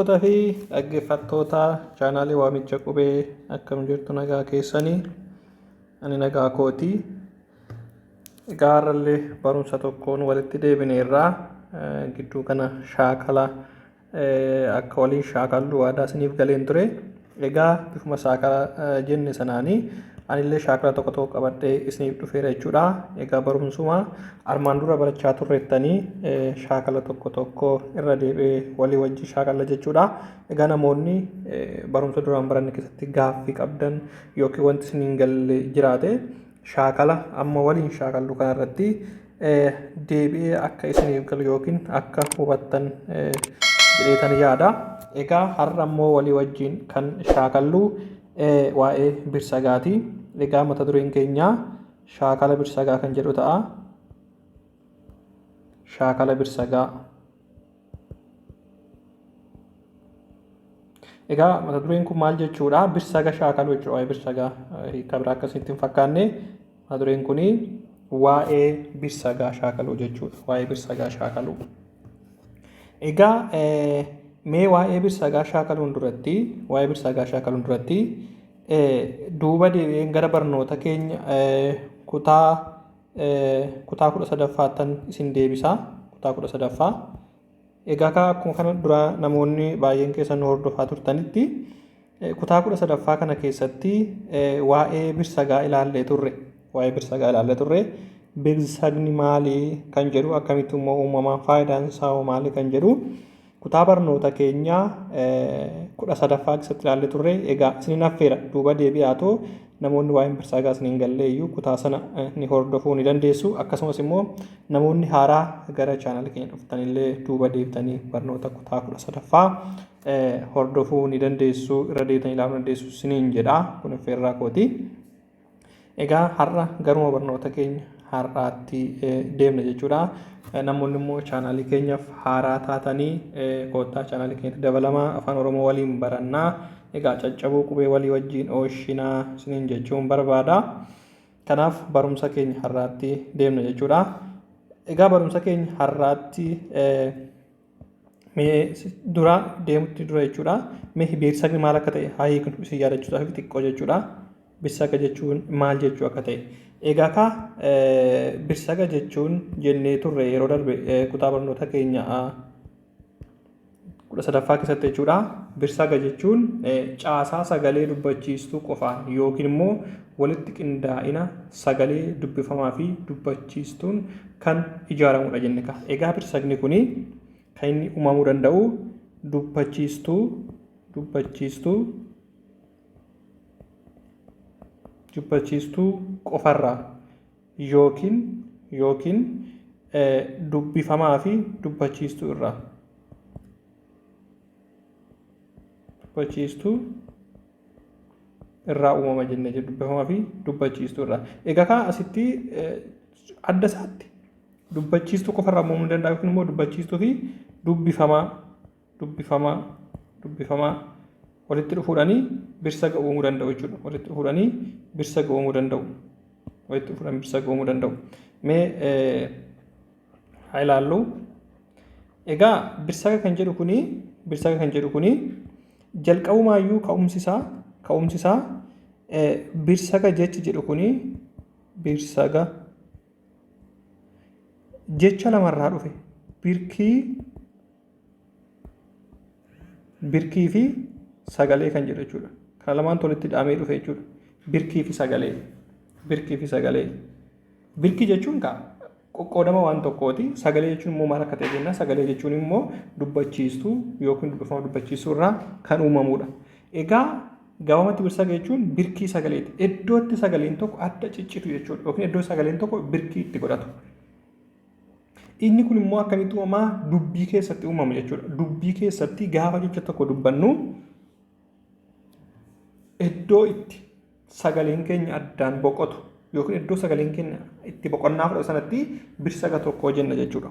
Hordoftoota fi dhaggeeffattoota chaanaalii Waamicha Qubee, akkam jirtu? Nagaa keessanii? Ani nagaa kooti. Egaa har'allee barumsa tokkoon walitti deebineerraa. Gidduu kana shaakala akka waliin shaakallu waadaa isiniif galeen ture. Egaa bifuma shaakala jenne sanaanii anillee shaakala tokko tokko qabadhee isiniif dhufeera jechuudha. Egaa barumsuma armaan dura barachaa turrettanii shaakala tokko tokko irra deebi'ee walii wajjin shaakalla jechuudha. Egaa namoonni barumsa duraan baranne keessatti gaaffii qabdan yookiin wanti isin hin galle jiraate, shaakala amma waliin shaakallu kanarratti deebi'ee akka isiniif galu yookiin akka hubattan jedheetan yaada. Egaa har'a immoo walii wajjin kan shaakallu waa'ee birsagaati. Egaa mata dureen keenya shaakala birsagaa kan jedhu ta'a. Shaakala birsagaa. Egaa mata dureen kun maal jechuudha? Birsaga shaakaluu jechuudha. Waa'ee birsagaa hiika biraa akkasitti hin fakkaanne, mata dureen kun waa'ee birsagaa shaakaluu jechuudha. Waa'ee birsagaa shaakaluu. Egaa mee waa'ee birsagaa shaakaluun duratti, waa'ee birsagaa shaakaluun duratti duuba deebi'een gara barnoota keenya kutaa 13ffaattan isin deebisa. Kutaa 13ffaa. Egaa kaa akkuma kana dura namoonni baay'een keessan nu hordofaa turtanitti, kutaa 13ffaa kana keessatti waa'ee birsagaa ilaallee turre. Waa'ee birsagaa ilaallee turre. Birsagni maali kan jedhu, akkamitti immoo uumamaa, faayidaan isaa hoo maali kan jedhu kutaa barnoota keenya 13ffaa keessatti ilaallee turre. Egaa isinin affeera, duuba deebi'aatoo namoonni waa'een birsagaa isin hin galle iyyuu kutaa sana ni hordofuu ni dandeessu. Akkasumas immoo namoonni haaraa gara chaanala keenya dhuftanillee duuba deebitanii barnoota kutaa 13ffaa hordofuu ni dandeessu, irra deebitanii ilaaluu dandeessu isiniin jedha. Kun affeerraa kooti. Egaa har'a garuma barnoota keenya har'aatti deemna jechuudha. Namoonni immoo chaanaalii keenyaaf haaraa taatanii, koottaa chaanaalii keenyatti dabalamaa, afaan Oromoo waliin barannaa. Egaa caccabuu qubee walii wajjin ooshinaa isiniin jechuun barbaada. Kanaaf barumsa keenya har'aatti deemna jechuudha. Egaa barumsa keenya har'aatti mee dura deemutti dura jechuudha. Mee birsagni maal akka ta'e haa hiiknu, isin yaadachuudhaaf xiqqoo jechuudha. Birsaga jechuun maal jechuu akka ta'e. Egaa kaa birsaga jechuun jennee turre yeroo darbe kutaa barnoota keenya 13ffaa keessatti jechuudha. Birsaga jechuun caasaa sagalee dubbachiistuu qofaan yookiin immoo walitti qindaa'ina sagalee dubbifamaa fi dubbachiistuun kan ijaaramudha jenne kaa. Egaa birsagni kuni kan inni uumamuu danda'u dubbachiistuu qofarraa yookiin dubbifamaa fi dubbachiistuu irraa, dubbachiistuu irraa uumama jennee jiru, dubbifamaa fi dubbachiistuu irraa. Egaa kaa asitti adda isaatti dubbachiistuu qofarraa uumamuu danda'a yookiin immoo dubbachiistuu fi dubbifamaa walitti dhufuudhaanii birsaga uumuu danda'u jechuudha. Walitti dhufuudhaanii birsaga uumuu danda'u. Walitti dhufuudhaan birsaga uumuu danda'u. Mee haa ilaallu. Egaa birsaga kan jedhu kuni jalqabumaayyuu ka'umsi isaa birsaga jechi jedhu kuni birsaga jecha lamarraa dhufe, birkii fi sagalee kan jedhu jechuudha. Kana lamaantu walitti hidhamee dhufe jechuudha. Birkii fi sagalee. Birkii fi sagalee. Birkii jechuun kaa qoqqoodama waan tokkooti. Sagalee jechuun immoo maal akka ta'e jenna. Sagalee jechuun immoo dubbachiistuu yookiin dubbifama dubbachiistuu irraa kan uumamudha. Egaa gabaabumatti birsaga jechuun birkii sagaleeti. Iddoo itti sagaleen tokko adda ciccitu jechuudha. Yookiin iddoo sagaleen tokko birkii itti godhatu. Inni kun immoo akkamitti uumamaa? Dubbii keessatti uumama jechuudha. Dubbii keessatti gaafa jecha tokko dubbannu, iddoo itti sagaleen keenya addaan boqotu yookiin iddoo sagaleen keenya itti boqonnaa fudhatu sanatti birsaga tokko jenna jechuudha.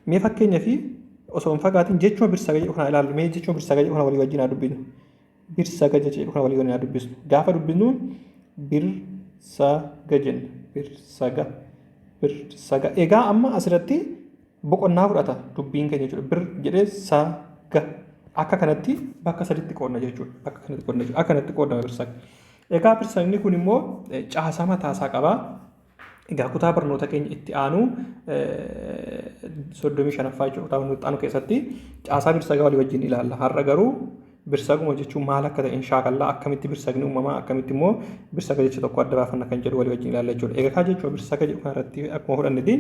Mee fakkeenya fi osoo hin fagaatin jechuma birsaga jedhu kana ilaallu. Mee jechuma birsaga jedhu kana walii wajjin haa dubbisnu. Birsaga jecha jedhu kana walii wajjin haa dubbisnu. Gaafa dubbisnu birsaga jenna. Birsaga. Birsaga. Egaa amma asirratti boqonnaa fudhata dubbiin keenya jechuudha. Bir jedhee saga. Akka kanatti bakka saditti qoodna jechuudha. Bakka kanatti qoodna jechuudha. Akka kanatti qoodama birsagni. Egaa birsagni kun immoo caasaa mataasaa qaba. Egaa kutaa barnoota keenya itti aanu 35ffaa jechuudha. Kutaa barnoota itti aanu keessatti caasaa birsagaa walii wajjin ilaalla. Har'a garuu birsaguma jechuun maal akka ta'e hin shaakallaa, akkamitti birsagni uumamaa, akkamitti immoo birsaga jecha tokko adda baafanna kan jedhu walii wajjin ilaalla jechuudha. Egaa kaa jechuudha birsaga jedhu kanarratti akkuma fudhannetti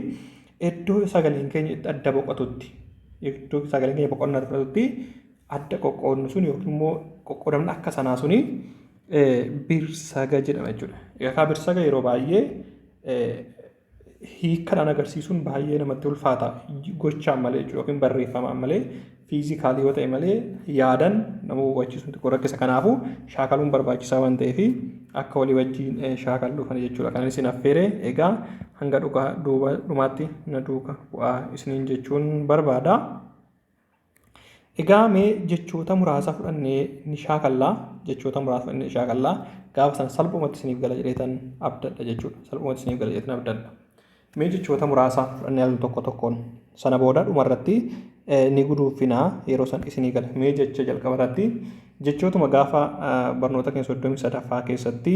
iddoo sagaleen keenya itti adda boqotutti, iddoo sagaleen keenya boqonnaa itti fudhatutti adda qoqqoodnu sun yookiin immoo qoqqoodamni akka sanaa suni birsaga jedhama jechuudha. Egaa kaa birsaga yeroo baay'ee hiikkaadhaan agarsiisuun baay'ee namatti ulfaata, gochaan malee jechuudha, yookiin barreeffamaan malee, fiizikaalii yoo ta'e malee yaadan nama hubachiisuun xiqqoo rakkisa. Kanaafuu shaakaluun barbaachisaa waan ta'eef akka walii wajjin shaakalluufani jechuudha. Kanan isin affeere egaa hanga dhugaa duuba dhumaatti na duuka bu'aa isiniin jechuun barbaada. Egaa mee jechoota muraasa fudhannee ni shaakalla. Jechoota muraasa fudhannee ni shaakalla. Gaafa sana salphumatti isiniif gala jedheetan abdadha jechuudha. Salphumatti isiniif gala jedheetan abdadha. Mee jechoota muraasa fudhannee al tokko tokkoon sana booda dhumarratti ni guduunfinaa, yeroo san isinii gala. Mee jecha jalqaba irratti jechootuma gaafa barnoota keenya 33ffaa keessatti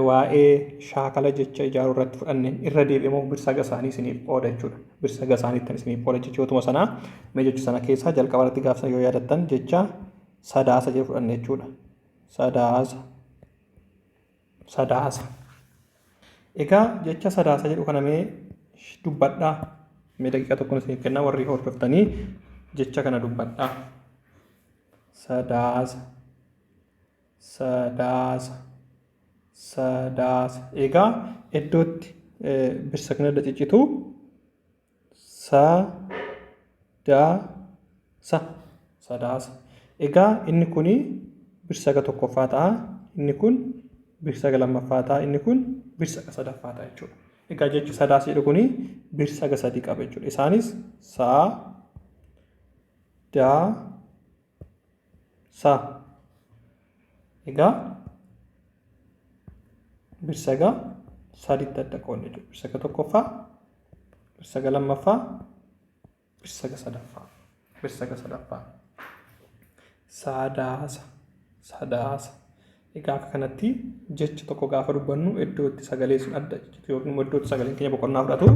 waa'ee shaakala jecha ijaaruu irratti fudhanne irra deebi'ee birsaga isaanii isiniif qooda jechuudha. Birsaga isaaniittan isiniif qooda jechootuma sanaa. Mee jecha sana keessaa jalqaba irratti gaafa sana yoo yaadattan jecha Sadaasa jedhu fudhanne jechuudha. Sadaasa. Sadaasa. Egaa jecha Sadaasa jedhu kana mee dubbadhaa. Mee daqiiqaa tokkoon isiniif kennaa, warri hordoftanii jecha kana dubbadhaa. Sadaasa. Sadaasa. Sadaasa. Egaa iddootti birsagni adda ciccitu sa da sa, Sadaasa. Egaa inni kun birsaga tokkoffaa ta'a. Inni kun birsaga lammaffaa ta'a. Inni kun birsaga sadaffaa ta'a jechuudha. Egaa jechi Sadaasa jedhu kun birsaga sadii qaba jechuudha. Isaanis sa, da, sa. Egaa birsaga sadiitti adda qoodne jechuudha. Birsaga tokkoffaa, birsaga lammaffaa, birsaga sadaffaa. Birsaga sadaffaa. Sadaasa. Sadaasa. Egaa akka kanatti jecha tokko gaafa dubbannu iddoo itti sagalee sun adda citu yookiin immoo iddoo itti sagaleen keenya boqonnaa fudhatu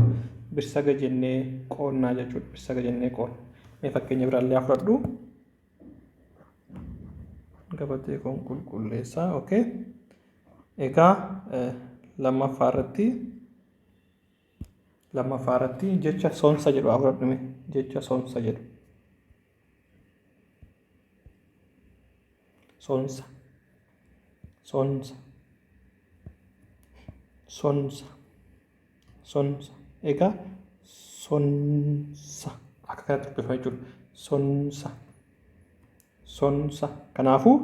birsaga jennee qoonnaa jechuudha. Birsaga jennee qoonna. Mee fakkeenya biraallee haa fudhadhu. Gabatee koon qulqulleessaa. Okay. Egaa lammaffaa irratti jecha sonsa jedhu haa fudhadhu. Jecha sonsa jedhu. Sonsa. Sonsa. Sonsa. Sonsa. Egaa sonsa akka kanatti dubbifama jechuudha. Sonsa. Sonsa. Kanaafuu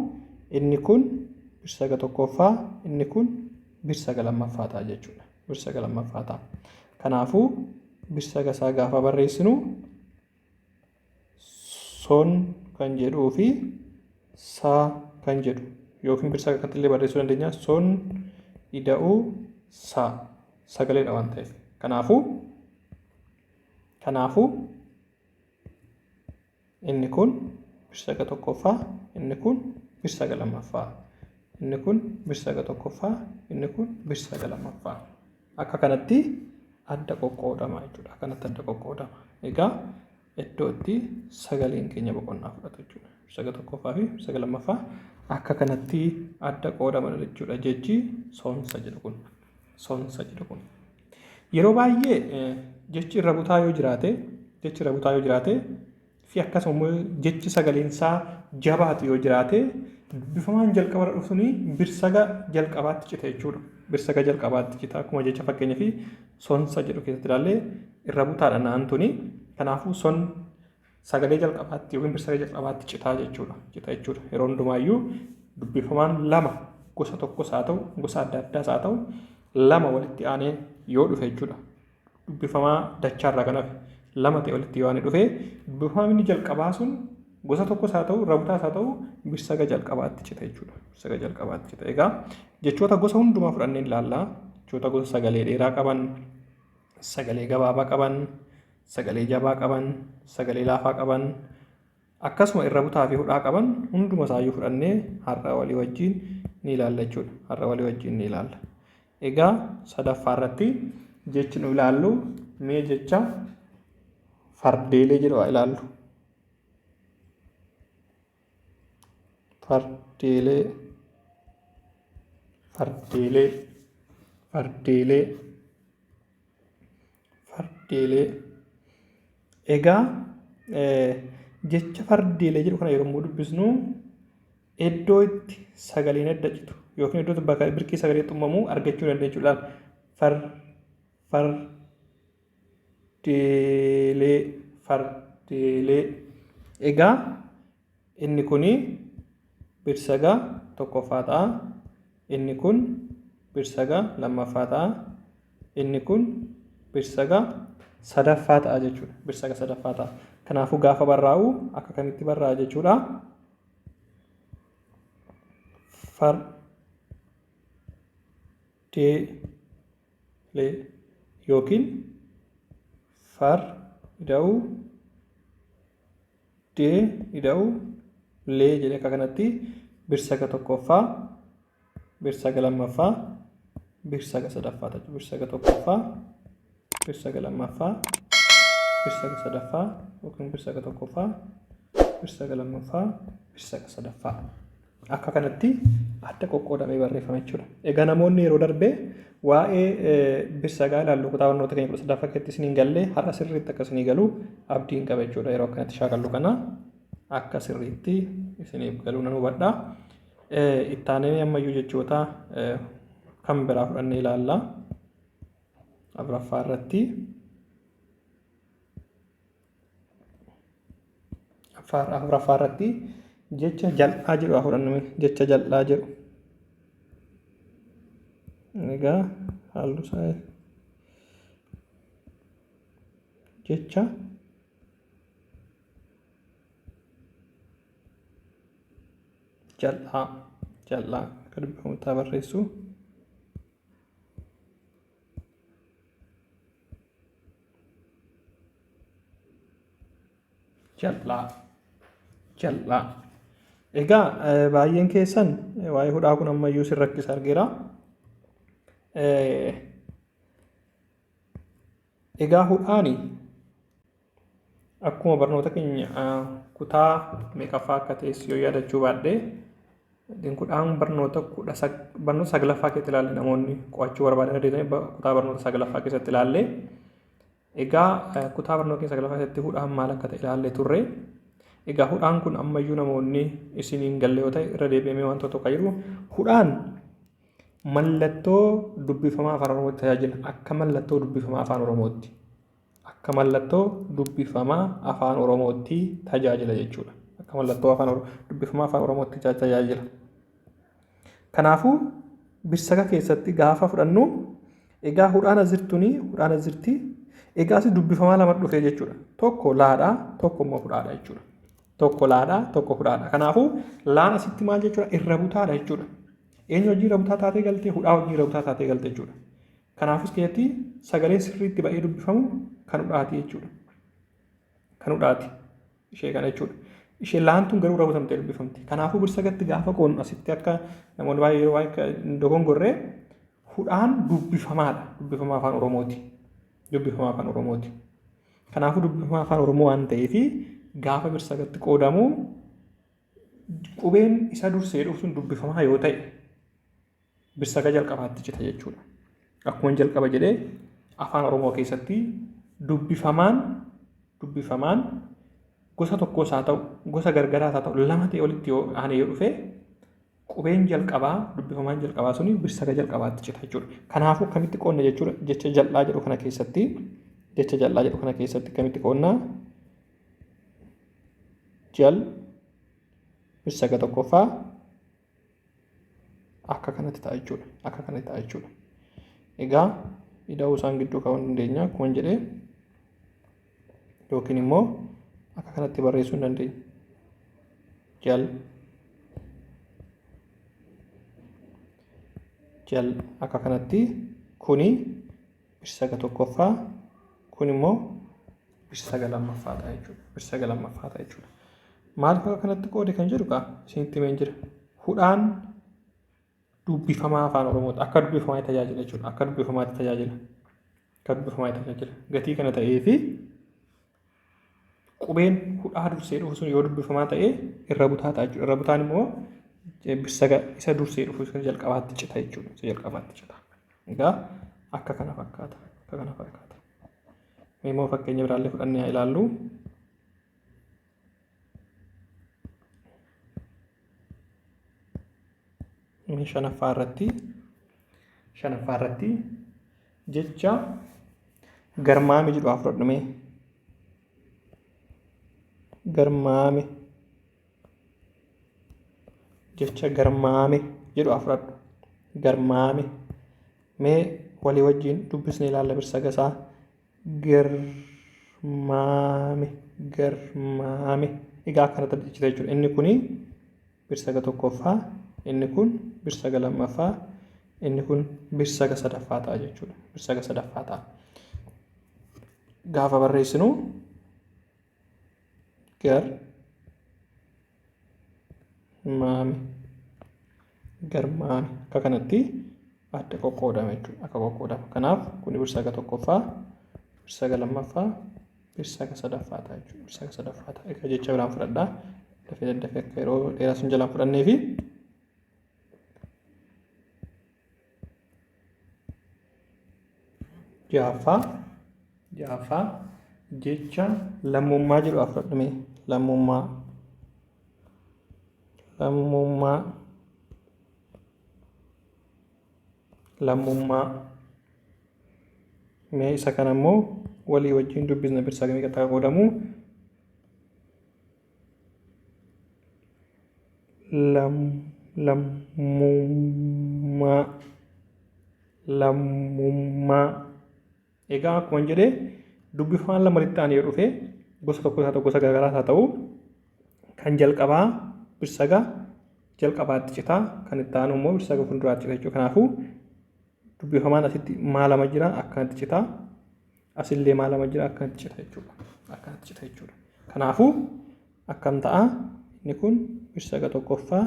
inni kun birsaga tokkoffaa, inni kun birsaga lammaffaa ta'a jechuudha. Birsaga lammaffaa ta'a. Kanaafuu birsaga isaa gaafa barreessinu son kan jedhuu fi sa kan jedhu, yookiin birsaga akkatti illee barreessuu dandeenya. Son ida'uu sa, sagaleedha waan ta'eef. Kanaafuu inni kun birsaga tokkoffaa, inni kun birsaga lammaffaa. Inni kun birsaga tokkoffaa, inni kun birsaga lammaffaa. Akka kanatti adda qoqqoodama jechuudha. Akkanatti adda qoqqoodama. Egaa iddoo itti sagaleen keenya boqonnaa fudhatu jechuudha. Birsaga tokkoffaa fi birsaga lammaffaa akka kanatti adda qoodama jechuudha. Jechi sonsa jedhu kun. Sonsa jedhu kun. Yeroo baay'ee jechi irra butaa yoo jiraate, jechi irra butaa yoo jiraate fi akkasuma immoo jechi sagaleensaa jabaatu yoo jiraate, dubbifamaan jalqaba irra dhufu suni birsaga jalqabaatti cita jechuudha. Birsaga jalqabaatti cita, akkuma jecha fakkeenya fi sonsa jedhu keessatti ilaallee irra butaadha naan tuni. Kanaafuu son sagalee jalqabaatti yookiin birsaga jalqabaatti citaa jechuudha. Cita jechuudha. Yeroo hundumaayyuu dubbifamaan lama gosa tokkos haa ta'u, gosa adda addaas haa ta'u, lama walitti aanee yoo dhufe jechuudha. Dubbifamaa dachaarraa kan hafe lama ta'e walitti yoo aanee dhufe, dubbifamaan inni jalqabaa sun gosa tokkos haa ta'u, irra butaas haa ta'u, birsaga jalqabaatti cita jechuudha. Birsaga jalqabaatti cita. Egaa jechoota gosa hundumaa fudhannee ilaalla. Jechoota gosa sagalee dheeraa qaban, sagalee gabaabaa qaban, sagalee jabaa qaban, sagalee laafaa qaban, Akkasuma irra butaa fi hudhaa qaban hunduma isaayyuu fudhannee har'a walii wajjin ni ilaalla jechuudha. Har'a walii wajjin ni ilaalla. Egaa sadaffaa irratti jechi nu ilaallu mee jecha fardeelee jedhu haa ilaallu. Fardeelee fardeelee fardeelee fardeelee. Egaa jecha fardeelee jedhu kana yommuu dubbisnu iddoo itti sagaleen adda citu yookiin iddoo itti bakka birkii sagalee xumamu argachuu dandeenya jechuudha. Far fardeelee fardeelee. Egaa inni kuni birsaga tokkoffaa ta'a. Inni kun birsaga lammaffaa ta'a. Inni kun birsaga sadaffaa ta'a jechuudha. Birsaga sadaffaa ta'a. Kanaafuu gaafa barraa'u akka kamitti barraa'a jechuudha. Far dee lee yookiin far ida'uu dee ida'uu lee jedhee akka kanatti birsaga tokkoffaa, birsaga lammaffaa, birsaga sadaffaa ta'a. Birsaga tokkoffaa, birsaga lammaffaa, birsaga sadaffaa yookiin birsaga tokkoffaa, birsaga lammaffaa, birsaga sadaffaa. Akka kanatti adda qoqqoodamee barreeffama jechuudha. Egaa namoonni yeroo darbe waa'ee birsagaa ilaallu kutaa barnoota keenya 13ffaa keessatti isiniin galle har'a sirriitti akka isinii galu abdiin qaba jechuudha. Yeroo akkanatti shaakallu kana akka sirriitti isiniif galuu nan hubadha. Ittaanee ammayyuu jechoota kan biraa fudhannee ilaalla. Afuraffaa irratti Afuraffaa irratti jecha jal'aa jedhu haa fudhannu jecha jal'aa jedhu. Egaa halluu isaa jecha jal'aa jal'aa akka dubbifamutti haa barreessu. Jal'aa. Jal'aa. Egaa baay'een keessan waa'ee hudhaa kun ammayyuu sin rakkisa argeera. Egaa hudhaani akkuma barnoota keenya kutaa meeqaffaa akka ta'es yoo yaadachuu baadhe hudhaan barnoota kudha barnoota saglaffaa keessatti ilaalle namoonni qo'achuu barbaadan dandeetanii kutaa barnoota saglaffaa keessatti ilaalle. Egaa kutaa barnoota keenya saglaffaa keessatti hudhaan maal akka ta'e ilaalle turre. Egaa hudhaan kun ammayyuu namoonni isiniin galle yoo ta'e irra deebi'amee wantoota tokko jiru. Hudhaan mallattoo dubbifamaa afaan Oromootti tajaajila. Akka mallattoo dubbifamaa afaan Oromootti. Akka mallattoo dubbifamaa afaan Oromootti tajaajila jechuudha. Akka mallattoo afaan dubbifamaa afaan Oromootti tajaajila. Kanaafuu birsaga keessatti gaafa fudhannu egaa hudhaan as jirtuni hudhaan as jirti egaa asi dubbifamaa lama dhufee jechuudha. Tokko laadhaa tokko immoo hudhaadha jechuudha. Tokko laadhaa tokko hudhaadha. Kanaafuu laan asitti maal jechuudha irra butaadha jechuudha. Eenyu hojii irra butaa taatee galtee hudhaa hojii irra butaa taatee galte jechuudha. Kanaafus keessatti sagaleen sirriitti ba'ee dubbifamu kan hudhaati jechuudha. Kan hudhaati. Ishee kana jechuudha. Ishee laantuun garuu irra butamtee dubbifamti. Kanaafuu birsagatti gaafa qoonnu asitti akka namoonni baay'ee yeroo baay'ee dogongorree hudhaan dubbifamaadha. Dubbifamaa afaan Oromooti. Dubbifamaa afaan Oromooti. Kanaafuu dubbifamaa afaan Oromoo waan ta'eef gaafa birsagatti qoodamu qubeen isa dursee dhufu sun dubbifamaa yoo ta'e birsaga jalqabaatti cita jechuudha. Akkuma jalqaba jedhee afaan Oromoo keessatti dubbifamaan dubbifamaan gosa tokkos haa ta'u gosa gargaraas haa ta'u lama ta'e walitti yoo aanee yoo dhufe qubeen jalqabaa dubbifamaan jalqabaa suni birsaga jalqabaatti cita jechuudha. Kanaafuu akkamitti qoonna jechuudha jecha jal'aa jedhu kana keessatti jecha jal'aa jedhu kana keessatti akkamitti qoonna jal birsaga tokkoffaa akka kanatti ta'a jechuudha. Akka kanatti ta'a jechuudha. Egaa ida'uu isaan gidduu kaa'uu dandeenya akkuma jedhee yookiin immoo akka kanatti barreessuu hin dandeenya. Jal jal akka kanatti kuni birsaga tokkoffaa kun immoo birsaga lammaffaa ta'a jechuudha. Birsaga lammaffaa ta'a jechuudha. Maaliif akka kanatti qoode kan jedhu kaa isinitti himeen jira. Hudhaan dubbifamaa afaan Oromooti. Akka dubbifamaatti tajaajila jechuudha. Akka dubbifamaatti tajaajila. Akka dubbifamaatti tajaajila. Gatii kana ta'ee fi qubeen hudhaa dursee dhufu sun yoo dubbifamaa ta'e irra butaa ta'a jechuudha. Irra butaan immoo birsaga isa dursee dhufu isa jalqabaatti cita jechuudha. Isa jalqabaatti cita. Egaa akka kana fakkaata. Akka kana fakkaata. Mee immoo fakkeenya biraallee fudhannee haa ilaallu. Mee shanaffaa irratti jecha garmaame jedhu haa fudhadhu mee. Garmaame, jecha garmaame jedhu haa fudhadhu. Garmaame. Mee walii wajjin dubbisnee ilaalla birsaga isaa. Garmaame, garmaame. Egaa akkanatti jechita jechuudha. Inni kuni birsaga tokkoffaa, inni kun birsaga lammaffaa, inni kun birsaga sadaffaa ta'a jechuudha. Birsaga sadaffaa ta'a. Gaafa barreessinu gar maame, garmaame, akka kanatti adda qoqqoodama jechuudha. Akka qoqqoodama. Kanaaf kuni birsaga tokkoffaa, birsaga lammaffaa, birsaga sadaffaa ta'a jechuudha. Birsaga sadaffaa ta'a. Egaa jecha biraan fudhadhaa. Dafee daddafee akka yeroo dheeraa sun jalaan fudhannee fi ja'affaa jecha lammummaa jedhu haa fudhadhu mee. Lammummaa, lammummaa, lammummaa. Mee isa kana immoo walii wajjin dubbisna, birsaga meeqatti akka qoodamu. Lammummaa, lammummaa. Egaa akkuma jedhee, dubbifamaan lama walitti aanee yoo dhufe, gosa tokko haa ta'u, gosa garaagaraas haa ta'u, kan jalqabaa birsaga jalqabaatti citaa, kan itti aanu immoo birsaga fuulduraatti cita jechuudha. Kanaafuu dubbifamaan asitti maa lama jira, akkanatti citaa, asillee maa lama jira, akkanatti cita jechuudha. Akkanatti cita jechuudha. Kanaafuu akkam ta'a? Inni kun birsaga tokkoffaa,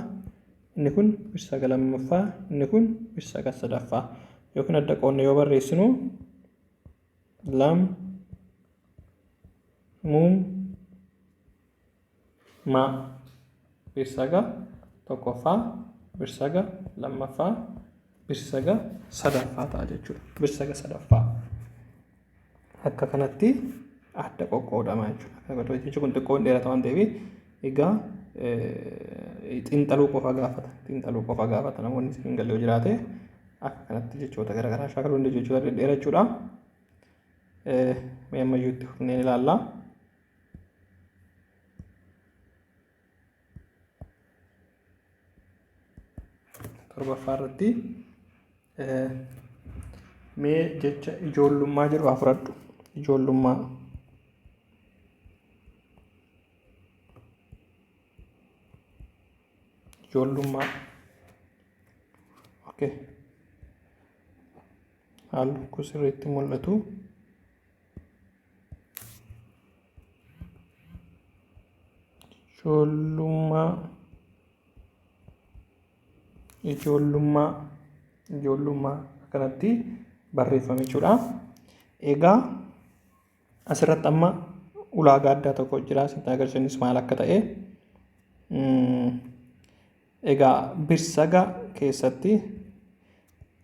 inni kun birsaga lammaffaa, inni kun birsaga sadaffaa. Yookiin adda qoodne yoo barreessinu, lam mum ma, birsaga tokkoffaa, birsaga lammaffaa, birsaga sadaffaa ta'a jechuudha. Birsaga sadaffaa. Akka kanatti adda qoqqoodama jechuudha. Jechi kun xiqqoo hin dheerata waan ta'eef, egaa xiinxaluu qofa gaafata. Xiinxaluu qofa gaafata. Namoonni isin hin galle yoo jiraate, akka kanatti jechoota garaagaraa shaakaluu dandeessu, jechoota dhedheeraa jechuudha. Mee ammayyuu itti fufnee ilaalla. Torbaffaa irratti mee jecha ijoollummaa jedhu haa fudhadhu. Ijoollummaa. Ijoollummaa. Okay. Haalli kun sirriitti mul'atu. Ijoollummaa. Ijoollummaa. Ijoollummaa akkanatti barreeffame jechuudha. Egaa asirratti amma ulaagaa addaa tokko jira, sitti agarsiisu maal akka ta'e. Egaa birsaga keessatti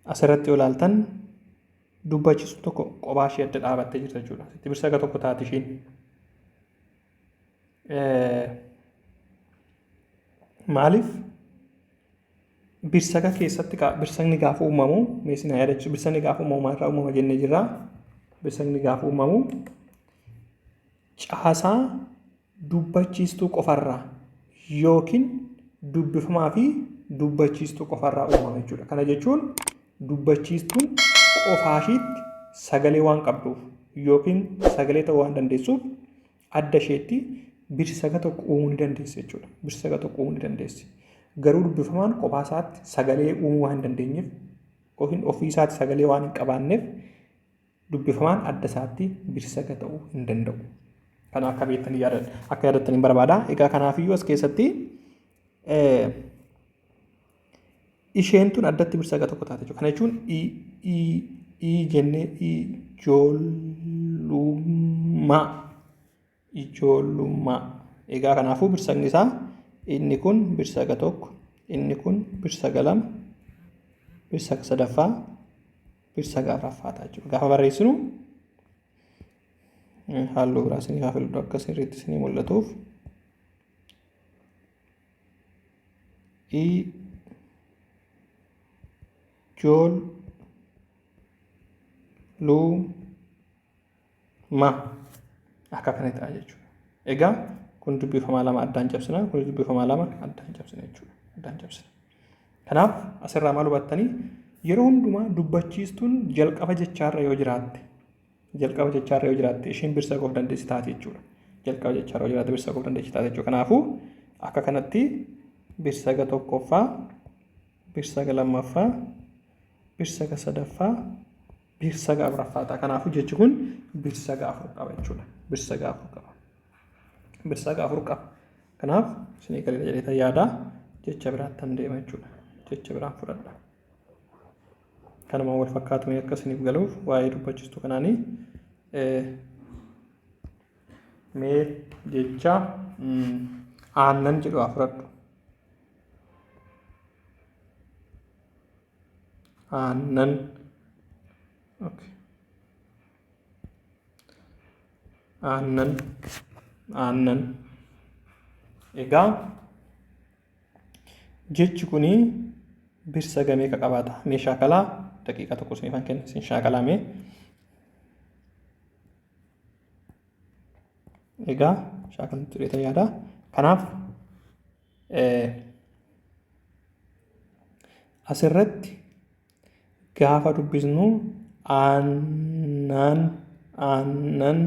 asirratti yoo ilaaltan, dubbachiistuun tokko qophaa ishee adda dhaabattee jirti jechuudha. Asitti birsaga tokko taati ishiin. Maaliif birsaga keessatti birsagni gaafa uumamu, mee isin haa yaadachiisu, birsagni gaafa uumamu maalirraa uumama jennee jirra? Birsagni gaafa uumamu caasaa dubbachiistuu qofarraa yookiin dubbifamaa fi dubbachiistuu qofarraa uumama jechuudha. Kana jechuun dubbachiistuun qofaashiitti sagalee waan qabduuf yookiin sagalee ta'uu waan dandeessuuf, adda isheetti birsaga tokko uumuu ni dandeessi jechuudha. Birsaga tokko uumuu ni dandeessi. Garuu dubbifamaan kophaa isaatti sagalee uumuu waan hin dandeenyeef yookiin ofii isaatti sagalee waan hin qabaanneef, dubbifamaan adda isaatti birsaga ta'uu hin danda'u. Kana akka beektanii akka yaadattanii barbaada. Egaa kanaafiyyuu as keessatti isheen tun addatti birsaga tokko taate jechuudha. Kana jechuun i i i jennee ijoollummaa ijoollummaa. Egaa kanaafuu birsagni isaa inni kun birsaga tokko, inni kun birsaga lama, birsaga sadaffaa, birsaga afuraffaa ta'a jechuudha. Gaafa barreessinu halluu biraa isiniif haa filadhu akka sirriitti isinii mul'atuuf. I jool lu ma akka kana ta'a jechuudha. Egaa kun dubbifamaa lama addaan cabsina, kun dubbifamaa lama addaan cabsina jechuudha. Addaan cabsina. Kanaaf asirraa maal hubattanii yeroo hundumaa dubbachiistuun jalqaba jechaarra yoo jiraatte jalqaba jechaarra yoo jiraatte isheen birsaga of dandeessi taati jechuudha. Jalqaba jechaarra yoo jiraatte birsaga of dandeessi taati jechuudha. Kanaafuu akka kanatti birsaga tokkoffaa, birsaga lammaffaa, birsaga sadaffaa, birsaga afuraffaa ta'a. Kanaafuu jechi kun birsaga afur qaba jechuudha. Birsaga afur qaba. Birsaga afur qaba. Kanaaf isinii galeera jedheetan yaada jecha biraattan deema jechuudha. Jecha biraan fudhadha. Kanuma wal fakkaatu mee akka isiniif galuuf waa'ee dubbachiistuu kanaanii mee jecha aannan jedhu haa fudhadhu. Aannan. Okay. Aannan. Aannan. Egaa jechi kuni birsaga meeqa qabaata? Mee shaakalaa daqiiqaa tokko isiniifan kenna. Isin shaakalaa mee. Egaa shaakaltu tureetan yaada. Kanaaf asirratti gaafa dubbisnu aannan aannan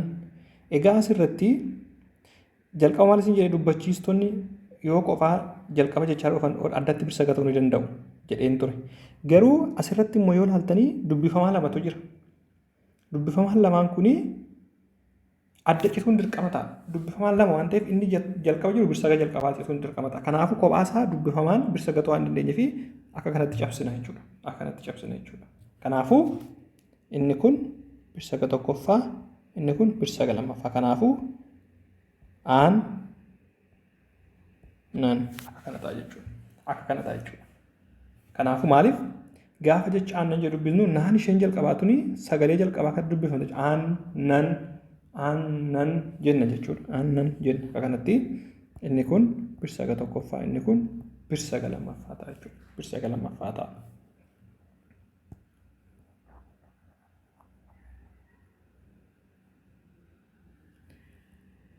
egaa asirratti jalqaba maal isin jedhe dubbachiistonni yoo qofaa jalqaba jechaa dhufan addatti birsa gatuu ni danda'u jedheen ture. Garuu asirratti immoo yoo ilaaltanii dubbifamaa lamatu jira. Dubbifamaan lamaan kuni adda cituun dirqama ta'a. Dubbifamaan lama waan ta'eef inni jalqaba jiru birsaga jalqabaa cituun dirqama ta'a. Kanaafuu kophaa isaa dubbifamaan birsaga ta'uu waan dandeenyeef akka kanatti cabsina jechuudha. Akka kanatti cabsina jechuudha. Kanaafuu inni kun birsaga tokkoffaa, inni kun birsaga lammaffaa. Kanaafuu aan nan akka kana ta'a jechuudha. Akka kana ta'a jechuudha. Kanaafuu maaliif gaafa jecha aannan jedhu dubbisnu naan isheen jalqabaa tuni sagalee jalqabaa kan dubbifamte aannan aannan jenna jechuudha. Aannan jenna akka kanatti inni kun birsaga tokkoffaa inni kun birsaga lammaffaa ta'a jechuudha. Birsaga lammaffaa ta'a.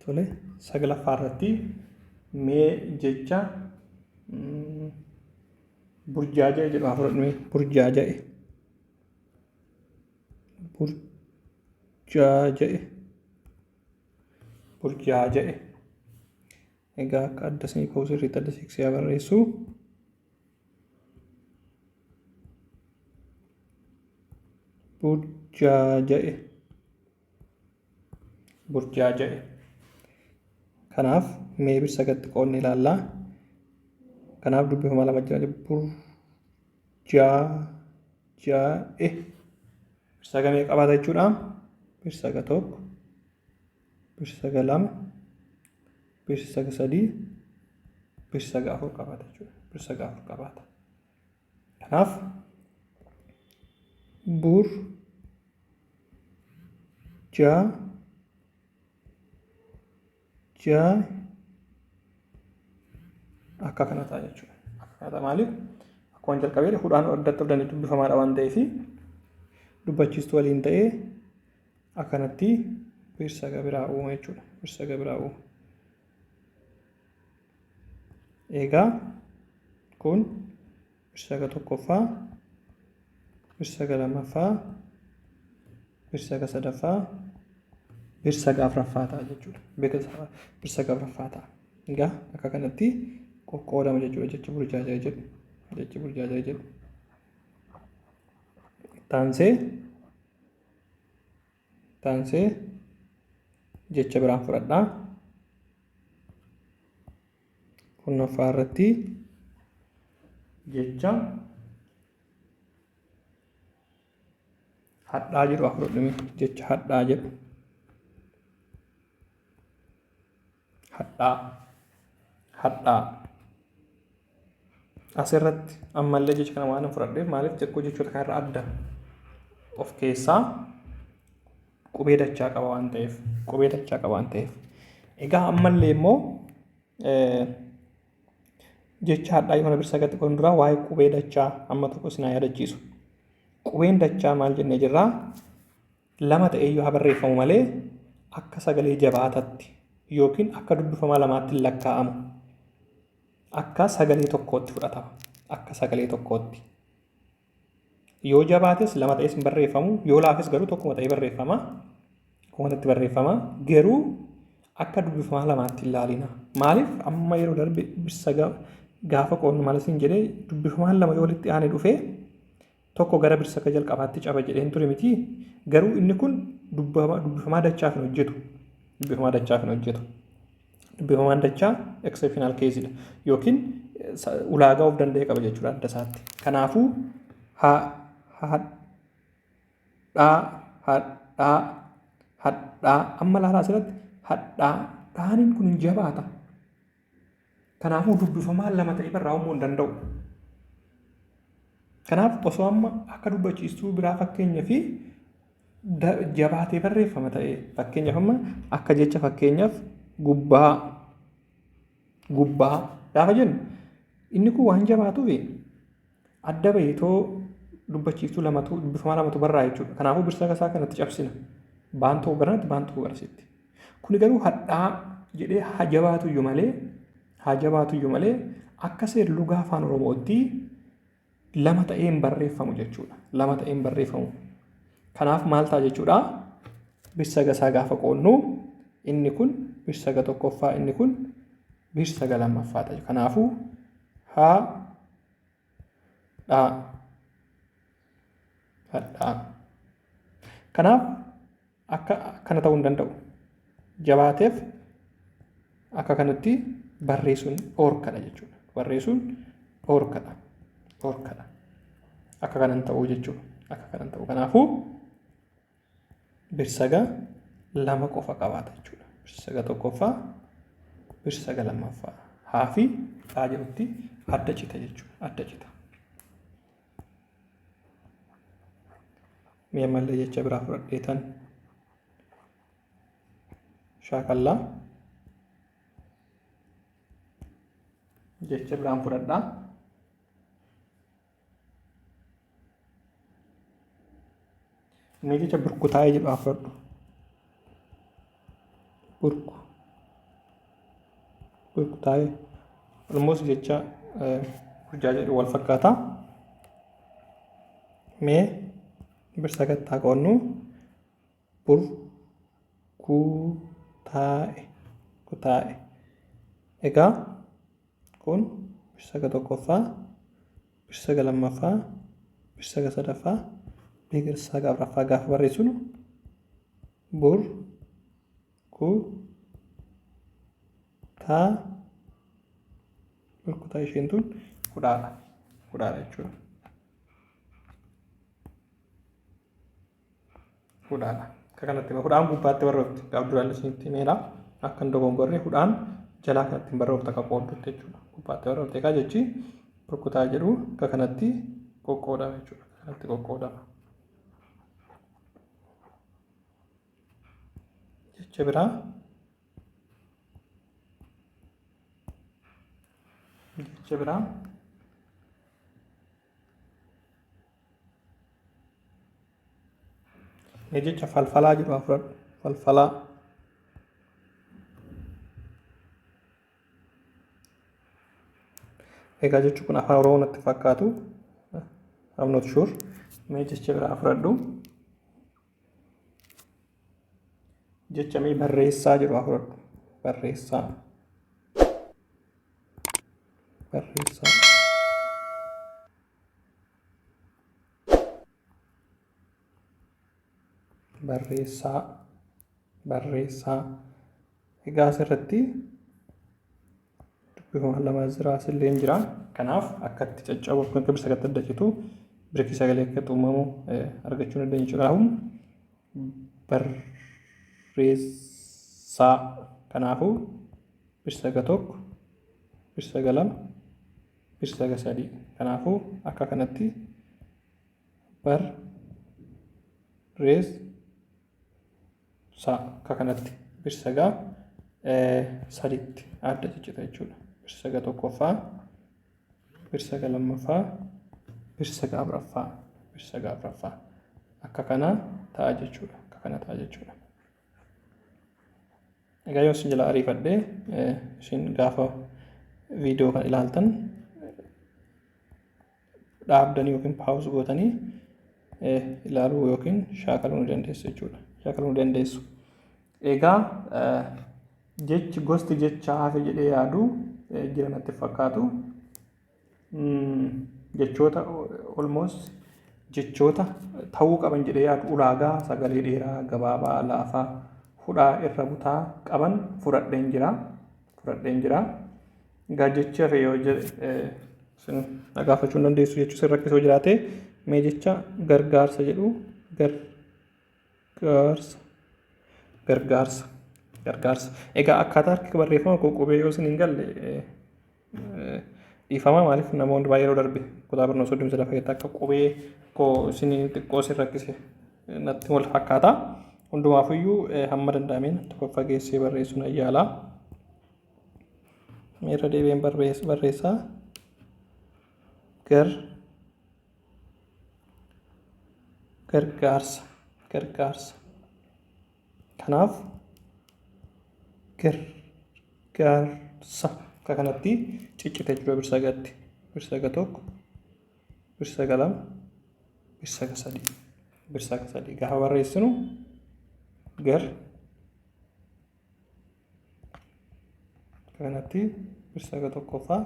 Tole saglaffaa irratti mee jecha burjaaja'e jedhu haa fudhadhu mee burjaaja'e. Burjaaja'e. Burjaaja'e. Egaa akka adda isinii bahu sirriitti adda siqsee haa barreessu. Burjaaja'e. Burjaaja'e. Kanaaf mee ibsa gatti qoodne ilaallaa. Kanaaf dubbifama lama jira. Burjaaja'e. Birsaga meeqa qabaata jechuudha? Birsaga tokko, birsaga lama, birsaga sadii, birsaga afur qabaata jechuudha. Birsaga afur qabaata. Kanaaf bur ja ja akka kana ta'a jechuudha. Akka kana ta'a maaliif? Akkuma jalqabee hudhaan addatti of danda'e dubbifamaadha waan ta'eef dubbachiistuu waliin ta'ee akkanatti birsaga biraa uuma jechuudha. Birsaga biraa uuma. Egaa kun birsaga tokkoffaa, birsaga lammaffaa, birsaga sadaffaa, birsaga afuraffaa ta'a jechuudha. Birsaga afuraffaa ta'a. Egaa akka kanatti qoqqoodama jechuudha jechi burjaaja'e jedhu. Jechi burjaaja'e jedhu. Ittaansee ittaansee Jecha biraan fudhadhaa. Kurnaffaa irratti jecha hadhaa jedhu haa fudhadhu. Jecha hadhaa jedhu. Hadhaa. Hadhaa. Asirratti ammallee jecha kana waan fudhadheef maaliif xiqqoo jechoota kanarra adda of keessaa qubee dachaa qaba waan ta'eef qubee dachaa qaba waan ta'eef. Egaa ammallee immoo jecha hadhaa yoo kana birsa gatti qoon duraa waa'ee qubee dachaa amma tokko isin haa yaadachiisu. Qubeen dachaa maal jennee jirraa? Lama ta'eeyyuu haa barreeffamu malee akka sagalee jabaatatti yookiin akka dubbifamaa lamaatti hin lakkaa'amu. Akka sagalee tokkootti fudhatama. Akka sagalee tokkootti. Yoo jabaates lama ta'ees hin barreeffamu, yoo laafes garuu tokkuma ta'ee barreeffama. Akkuma barreeffama. Garuu akka dubbifamaa lamaatti hin ilaalina. Maaliif amma yeroo darbe birsaga gaafa qoodnu maal isin jedhee dubbifamaan lama yoo walitti aane dhufee tokko gara birsaga jalqabaatti caba jedheen ture miti. Garuu inni kun dubbifamaa dachaaf hin hojjetu. Dubbifamaa dachaaf hin hojjetu. Dubbifamaan dachaa exceptional case dha. Yookiin ulaagaa of danda'e qaba jechuudha adda isaatti. Kanaafuu ha hadhaa hadhaa hadhaa amma ilaalaa asirratti hadhaa dhaaniin kun hin jabaata. Kanaafuu dubbifamaan lama ta'ee barraa'uu hin danda'u. Kanaaf osoo amma akka dubbachiistuu biraa fakkeenya fi jabaatee barreeffama ta'ee fakkeenyaaf amma akka jecha fakkeenyaaf gubbaa gubbaa gaafa jennu inni kun waan jabaatuuf adda baheetoo dubbachiiftuu lamatu dubbifamaa lamatu barraa jechuudha. Kanaafuu birsaga isaa kanatti cabsina. Baan tokko garanatti baan tokko garasitti. Kuni garuu hadhaa jedhee haa jabaatuyyuu malee haa jabaatuyyuu malee akka seerluga afaan Oromootti lama ta'ee hin barreeffamu jechuudha. Lama ta'ee hin barreeffamu. Kanaaf maal ta'a jechuudha? Birsaga isaa gaafa qoodnu inni kun birsaga tokkoffaa inni kun birsaga lammaffaa ta'a. Kanaafuu haa dhaa hadhaa. Kanaaf akka akkana ta'uu hin danda'u. Jabaateef akka kanatti barreessuun dhoorkadha jechuudha. Barreessuun dhoorkadha. Dhoorkadha. Akka kanan ta'uu jechuudha. Akka kanan ta'uu. Kanaafuu birsaga lama qofa qabaata jechuudha. Birsaga tokkoffaa, birsaga lammaffaa. Haa fi dhaa jedhutti adda cita jechuudha. Adda cita. Mee ammallee jecha biraa fudhadheetan shaakallaa. Jecha biraan fudhadhaa. Mee jecha burkutaa'ee jedhu haa fudhadhu. Burku. Burkutaa'ee. Almost jecha burjaa jedhu wal fakkaata. Mee birsagatti haa qoodnu. Burkutaa'e. Kutaa'e. Egaa kun birsaga tokkoffaa, birsaga lammaffaa, birsaga sadaffaa, birsaga afuraffaa gaafa barreessinu bur ku taa burkutaa isheen tun hudhaadha. Hudhaadha jechuudha. Hudhaadha. Akka kanatti hudhaan gubbaatti barreeffamti. Gaaf duraan isinitti himeera. Akka hin dogongorre hudhaan jalaa kanatti hin barreeffamtu akka qooddutti jechuudha. Gubbaatti barreeffamti. Egaa jechi rukutaa jedhu akka kanatti qoqqoodama jechuudha. Akka kanatti qoqqoodama. Jecha biraa jecha biraa Mee jecha falfalaa jedhu haa fudhadhu. Falfalaa. Egaa jechi kun afaan Oromoo natti fakkaatu. I'm not sure. Mee jecha biraa fudhadhu. Jecha mee barreessaa jedhu haa fudhadhu. Barreessaa. Barreessaa. Barreessaa. Barreessaa. Egaa asirratti dubbifamaan lama jira, asillee jira. Kanaaf akka itti caccabu, akka birsagatti adda citu, birki sagalee akka itti uumamu argachuu ni dandeenya jechuudha. Kanaafuu barreessaa. Kanaafuu birsaga tokko, birsaga lama, birsaga sadii. Kanaafuu akka kanatti barreessaa akka kanatti birsaga sadiitti adda ciccita jechuudha. Birsaga tokkoffaa, birsaga lammaffaa, birsaga afuraffaa, birsaga afuraffaa. Akka kana ta'a jechuudha. Akka kana ta'a jechuudha. Egaa yoo isin jala ariifadhe, isin gaafa viidiyoo kan ilaaltan dhaabdanii yookiin pause gootanii ilaaluu yookiin shaakaluu ni dandeessu jechuudha. Shaakaluu ni dandeessu. Egaa jechi gosti jecha hafe jedhee yaadu jira natti fakkaatu. Jechoota almost jechoota ta'uu qaban jedhee yaadu, ulaagaa sagalee dheeraa, gabaabaa, laafaa, hudhaa, irra butaa qaban fudhadheen jira. Fudhadheen jira. Egaa jechi hafe yoo jedhe isin na gaafachuu hin dandeessu jechuu isin rakkisoo jiraate. Mee jecha gargaarsa jedhu, gargaarsa, gargaarsa, gargaarsa. Egaa akkaataa harki barreeffama koo qubee yoo isin hin galle dhiifama. Maaliif namoonni baay'ee yeroo darbe kutaa barnoota 33 keessatti akka qubee koo isin xiqqoo isin rakkise natti wal fakkaata. Hundumaafiyyuu hamma danda'ameen tokko fageessee barreessuun ayyaala. Irra deebi'een barreessaa. Gar gargaarsa, gargaarsa. Kanaaf gargaarsa akka kanatti ciccite jechuudha birsagatti. Birsaga tokko, birsaga lama, birsaga sadii. Birsaga sadii gaafa barreessinu gar kanatti birsaga tokkoffaa,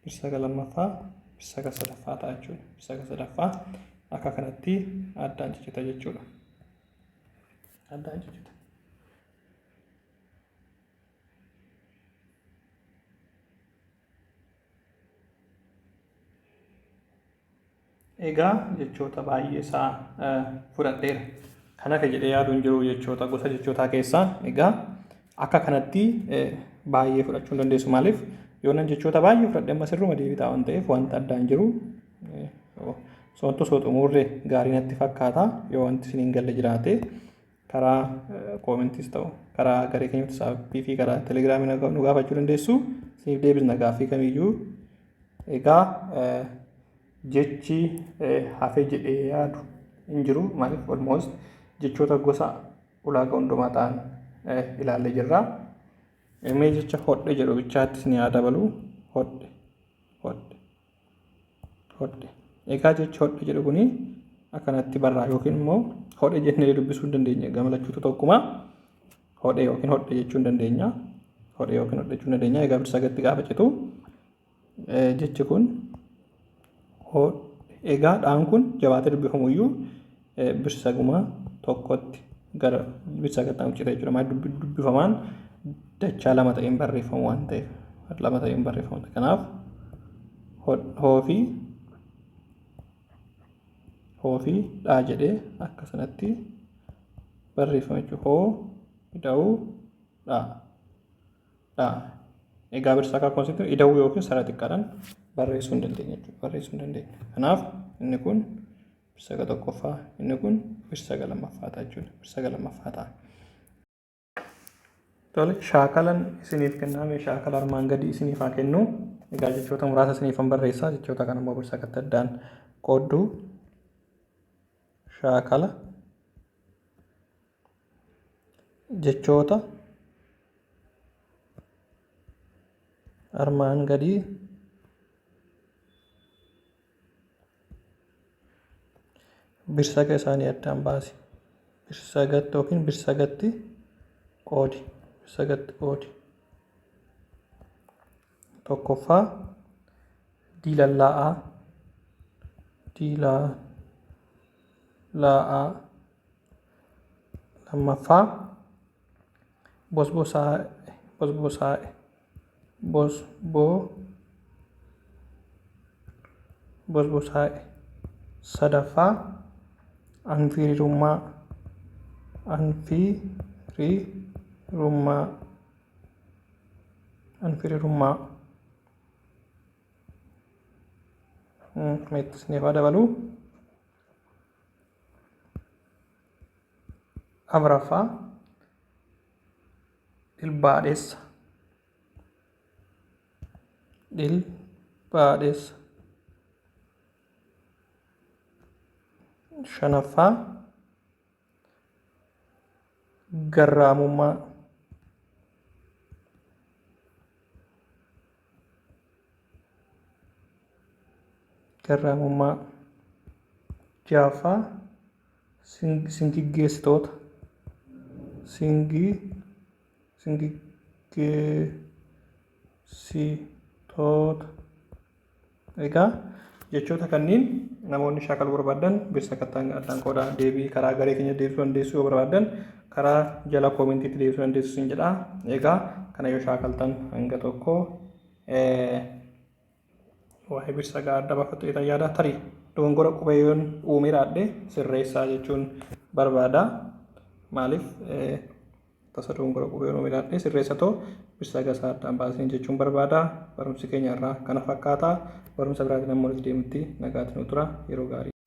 birsaga lammaffaa, birsaga sadaffaa ta'a jechuudha. Birsaga sadaffaa akka kanatti addaan ciccita jechuudha. Addaan ciccita. Egaa jechoota baay'ee isaa fudhadheera. Kan hafe jedhee yaadu hin jiru jechoota gosa jechootaa keessaa. Egaa akka kanatti baay'ee fudhachuu hin dandeessu. Maaliif yoo nan jechoota baay'ee fudhadhe amma sirruma deebitaa waan ta'eef wanta addaan jiru. Wanti osoo xumurre gaarii natti fakkaata. Yoo wanti isin hin galle jiraate karaa commentiis ta'u karaa garee keenya WhatsAppii fi karaa Telegramii nu gaafachuu dandeessu. Isiniif deebisna gaaffii kamiyyuu. Egaa jechi hafe jedhee yaadu hin jiru. Maaliif almost jechoota gosa ulaagaa hundumaa ta'an ilaallee jirra. Mee jecha hodhe jedhu bichaatti isin haa dabalu. Hodhe, hodhe, hodhe. Egaa jechi hodhe jedhu kuni akkanatti barraa yookiin immoo hodhe jennee dubbisuu hin dandeenya. Gama lachuutu tokkuma. Hodhe yookiin hodhe jechuu hin dandeenya. Hodhe yookiin hodhe jechuu hin dandeenya. Egaa birsagatti gaafa citu jechi kun egaa dhaan kun jabaatee dubbifamu iyyuu birsaguma tokkotti gara birsagatti cita jechuudha. Maal dubbifamaan dachaa lama ta'een barreeffamu waan ta'eef, lama ta'een barreeffamu. Kanaaf hoo fi dhaa jedhee akka sanatti barreeffama jechuudha. Hoo ida'uu dhaa, dhaa. Egaa birsaa akkuma asitti ida'uu yookiin sara xiqqaadhaan barreessuu hin dandeenya jechuudha. Barreessuu hin dandeenya. Kanaaf inni kun birsaga tokkoffaa, inni kun birsaga lammaffaa ta'a jechuudha. Birsaga lammaffaa ta'a. Tole, shaakalan isiniif kenname shaakala armaan gadii isiniif haa kennu. Egaa jechoota muraasa isiniifan barreessaa. Jechoota kana immoo birsagatti addaan qoodduu. Shaakala jechoota armaan gadii birsaga isaanii addaan baasi. Birsagatti yookiin birsagatti qoodi. Birsagatti qoodi. Tokkoffaa, diilallaa'aa, diilallaa'aa. Lammaffaa, Bosbosaa'e, bosbosaa'e, bosboo, bosbosaa'e. Sadaffaa, anfiirirummaa, anfiirirummaa, anfiirirummaa. Meetti isiniif haa dabalu. Afuraffaa, dhilbaadheessa, dhilbaadheessa. Shanaffaa, garraamummaa, garraamummaa. Ja'affaa, singiggeessitoota, singiggeessitoota. Egaa jechoota kanneen namoonni shaakaluu barbaadan birsa kattaan addaan qooda deebii karaa garee keenya deebisuu dandeessu, yoo barbaadan karaa jala koomentiitti deebisuu dandeessu sin jedha. Egaa kana yoo shaakaltan hanga tokko waa'ee birsagaa adda baafattu jedhan yaada. Tarii dogongora qubee yoon uumee raadhe sirreessaa jechuun barbaada. Maaliif tasa dogongora qubee yoon uumee raadhe sirreessa too birsaga isaa addaan baasin jechuun barbaada. Barumsi keenya irraa kana fakkaata. Barumsa biraatiin amma walitti deemutti nagaatti nu tura. Yeroo gaarii.